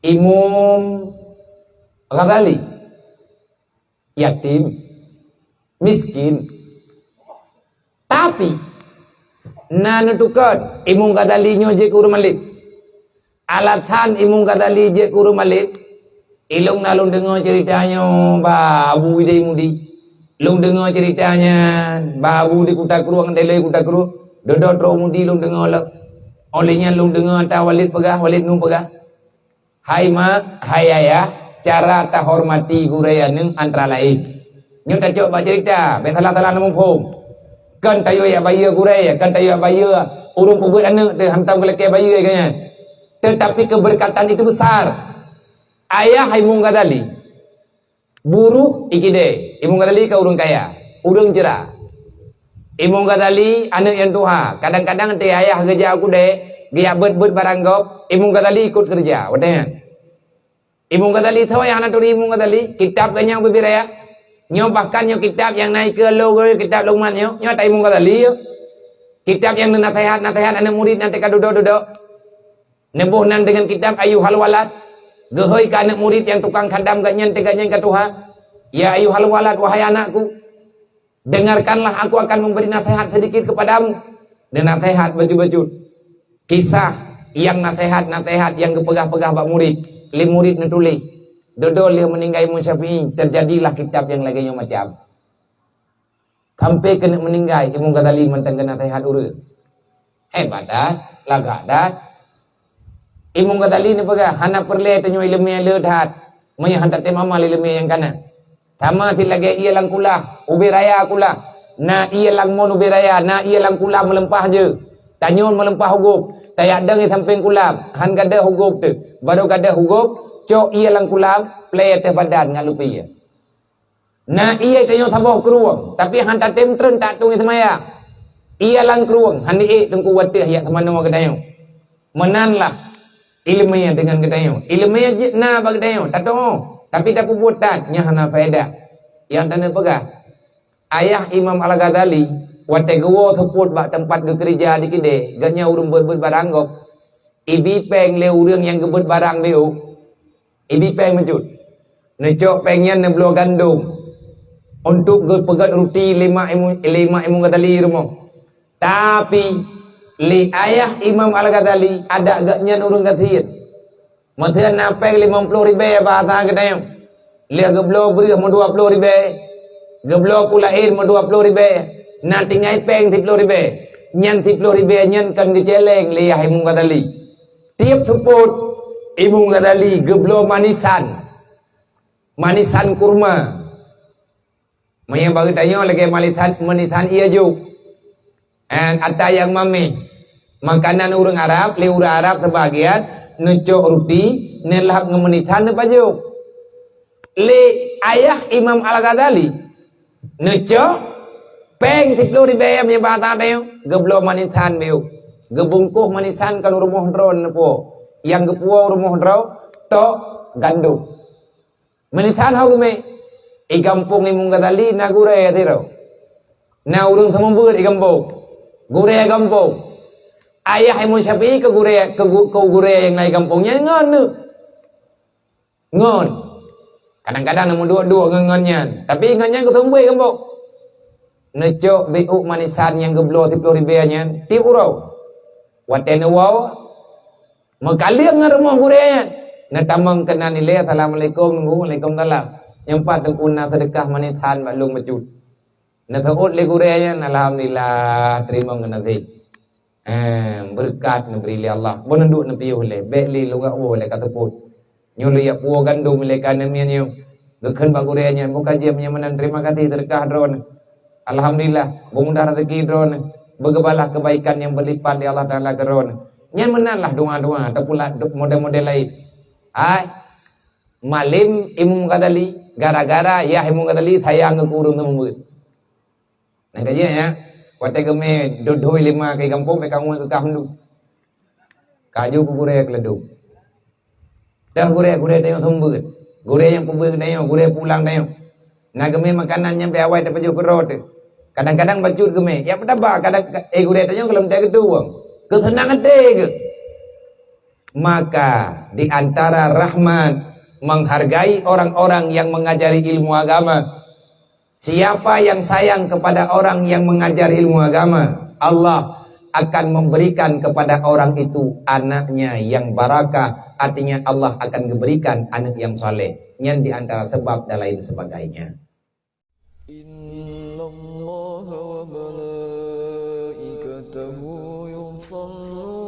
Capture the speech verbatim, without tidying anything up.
Imam Ghazali yatim, miskin. Tapi na neutukon Imam Ghazali nyoe jeuet keu ureuëng maleb. Alasan Imam Ghazali jeuet keu ureuëng maleb, ilong na lôn deungoe ceurita nyoe bak Abu Idai Mudi. Lôn deungoe ceurita nyan bak Abu di Kuta Krueng, Delai Kuta Krueng. Dodo trok Mudi lôn deungoe lom. Óh lheueh nyan lôn deungoe ata Walid peugah, Walid Nu peugah. Hai mak, hai ayah, cara tahormati gurée aneuëk antara laén. Nyoe tacok bak ceurita, bék salah-salah neumuphom. Kon tayue jak bayeue gurée, kon tayue jak bayeue ureuëng peubuet aneuëk teuh hantom geulakée bayeue geuh nyan. Tetapi keberkatan itu besar. Ayah Imam Ghazali, buruh ikidée, Imam Ghazali ka ureuëng kaya, ureuëng jra. Imam Ghazali aneuëk nyang tuha, kadang-kadang teuh ayah geujak u keudée, geujak beuet-beuet barang gob, Imam Ghazali ikot keureuja, watée nyan. Imam Ghazali soe nyang hana turi Imam Ghazali, kitab geuh nyang bubé raya. Nyoe bahkan nyoe kitab nyang na ikeue lôn, kitab Luqman nyoe, nyoe ata Imam Ghazali nyoe. Kitab nyang neunaseuhat-naseuhat aneuëk murit nyang teuka dudoe-dudoe. Neuboh nan deungon kitab Ayyuhal Walad, geuhôi keu aneuëk murit nyang tukang khadam geuhnyan teuka nyan ka tuha. Ya ayyuhal walad, wahai anakku, dengarkanlah aku akan memberi nasihat sedikit kepadamu. Neunaseuhat bacut-bacut. Kisah nyang naseuhat-naseuhat nyang geupeugah-peugah bak murit, lé murit neutuléh. Dodo lheueh meuninggai Imam Syafi'i, terjadilah kitab nyang lagée nyoe macam. Sampai keuneuk meuninggai, Imam Ghazali mantong geunaseuhat ureuëng. Hebat that, lagak that. Imam Ghazali neupeugah, hana peureulée tanyoe iéleumé le that, meunyoe hana tatem amal iéleumé nyang kana. Sama sit lagée ié lam kulah, ubé raya kulah. Na ié lam mon ubé raya, na ié lam kulah meuleumpah jeuet. Tanyoe meuleumpah u gob, tajak dong i sampéng kulah, han gadôh u gob teuh. Barô gadôh u gob, cok ié lam kulah, plé ateueh badan ngon lupie. Na ié tanyoe saboh krueng, tapi han tatem treun tak tueng seumayang. Ié lam krueng, han diék teungku watée jak seumanoe geutanyoe. Meunan lah iéleumé deungon geutanyoe. Iéleumé jeuet na bak geutanyoe, tateuoh, tapi tapeubuet that, nyan hana faedah. Nyang taneuk peugah, ayah Imam Al-Ghazali, watée geuwoe seupôt bak teumpat geukeureuja di keudée, geuhnyan ureuëng beuet-beuet barang gob, ibi péng lé ureuëng nyang geubeuet barang beu. Ibi péng meucut. Neucok péng nyan neubloe gandom untuk geupeugét ruti lé mak Imu-, lé mak Imam Ghazali rumoh. Tapi, lé ayah Imam Al-Ghazali, adak geuhnyan ureuëng gasien. Meuteun na péng limong ploh ribée bahasa geutanyoe. Lheueh geubloe breueh meudua ploh ribée. Geubloe pulaén meudua ploh ribée. Na tinggai péng siploh ribée. Nyan siploh ribée nyan kon geuceleng lé ayah Imam Ghazali. Tieb seupôt, Imam Ghazali geubloe manisan, manisan kurma. Meunyoe bak geutanyoe lagée manisan, manisan ié jok. Eh, ata nyang maméh. Makanan ureuëng Arab, lé ureuëng Arab seubagian, neucok ruti, neulhab ngon manisan neupajoh. Lé ayah Imam Al-Ghazali, neucok péng siploh ribée meunyoe bak ata tanyoe, geubloe manisan beu. Geubungkôh manisan kon rumoh droe neupuwoe. Nyang geupuwoe rumoh droe, tok gandom. Manisan ho geumé. I gampông Imam Ghazali na gurée sidroe. Na ureuëng seumeubeuet i gampông. Gurée gampông. Ayah Imam Syafi'i keu gurée, keu gu-, keu gurée nyang na i gampông nyan ngon neuh. Ngon. Kadang-kadang na meuduek-duek ngon, ngon nyan. Tapi ngon nyan geuseumeubeuet i gampông. Neucok biôk manisan nyang geubloe siploh ribée nyan, tieb uroe. Watée neuwoe, meukaleueng ngon rumoh gurée nyan. Neutamong keunan ilée, "Assalamualaikum, Teungku." "Waalaikumsalam." "Nyoe pat, Teungku, na seudeukah manisan bak lôn bacut." Neuseuôt lé gurée nyan, "Alhamdulillah, teurimong keunan sih." Eh, beureukat neubri lé Allah. Boh neuduek neupiôh lé, bék lé lôn gak woe lé ka seupôt. Nyoe lôn jak puwoe gandom lé ka neumiet nyoe. Geukheun bak gurée nyan, "Boh ka jeuem nyan meunan, terima kasih seudeukah droeneuh. Alhamdulillah, beumudah rezeki droeneuh, beugeubalah keubaikan nyang beurlipat lé Allah Taala keu droeneuh." Nyan meunan lah doa-doa ataupun lah do-, model-model laén. Hai, malem Imam Ghazali, gara-gara yah Imam Ghazali sayang keu ureuëng seumeubeuet. Nah, ka jeuet nyan, watée geumé dodoi lima keu gampông, bék ka ngui keu kah meundu. Ka ju keu gurée keuleudong. Dah gurée, gurée tanyoe seumeubeuet. Gurée nyang peubeuet tanyoe, gurée pulang tanyoe. Na geumé makanan nyang bék awai tapajoh keudroe teuh. Kadang-kadang bacut geumé. Ya peutaba, kadang, eh, gurée tanyoe gohlom teuh geutueng. Keuseunang até geuh. Maka di antara rahmat menghargai orang-orang yang mengajari ilmu agama. Siapa yang sayang kepada orang yang mengajar ilmu agama, Allah akan memberikan kepada orang itu anaknya yang barakah. Artinya Allah akan diberikan anak yang saleh. Nyan di antara sebab dan lain sebagainya. إن الله وملائكته يصلون